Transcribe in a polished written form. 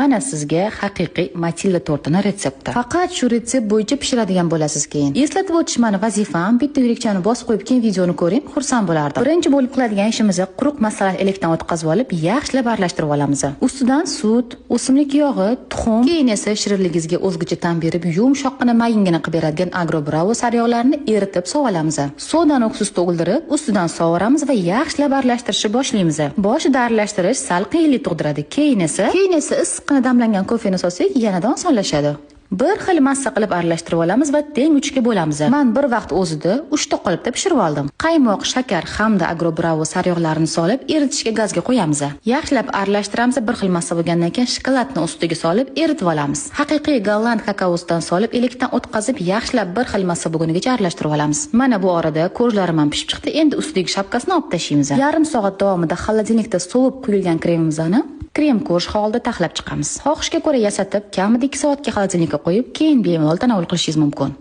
Mana sizga haqiqiy Matilda tortini retsepti. Faqat shu retsept bo'yicha pishiradigan bo'lasiz keyin. Eslatib o'tish mani vazifam. Bitta yurakchani bosib qo'yib keyin videoni ko'ring, xursand bo'lardim. Birinchi bo'lib qiladigan ishimiz quruq massalarni elakdan o'tkazib olib, yaxshilab aralashtirib olamiz. Ustidan sut, o'simlik yog'i, tuxum, keyin esa shirinligingizga o'zgacha ta'm berib, yumshoqqina mayingina qilib beradigan Agro Bravo sariyog'larini eritib solamiz. Sodani uksus to'ldirib, ustidan sovuramiz va yaxshilab aralashtirishni boshlaymiz. Boshida aralashtirish sal qiyinlik tug'diradi. Keyin esa issiqqina damlangan kofeni solsak, yanada osonlashadi. Bir xil massa qilib aralashtirib olamiz va teng uchga bo'lamiz. Men bir vaqt o'zida 3 ta qolipda pishirib oldim. Qaymoq, shakar hamda Agro Bravo sariyog'larini solib, eritishga gazga qo'yamiz. Yaxshilab aralashtiramiz, bir xil massa bo'lgandan keyin shokoladni ustiga solib eritib olamiz. Haqiqiy golland kakaosidan solib, elakdan o'tkazib, yaxshilab bir xil massa bo'lgunigacha aralashtirib olamiz. Mana bu orada korjlarim ham pishib chiqdi. Endi ustidagi shapkasini olib tashlaymiz. Yarim soat davomida холодильник da sovib quyilgan kremimizni krem korj holida taxlab chiqamiz. Xohishga ko'ra yasatib, kamida 2 soatga холодильник ka qo'yib, keyin bemalol tanovul qilishingiz mumkin.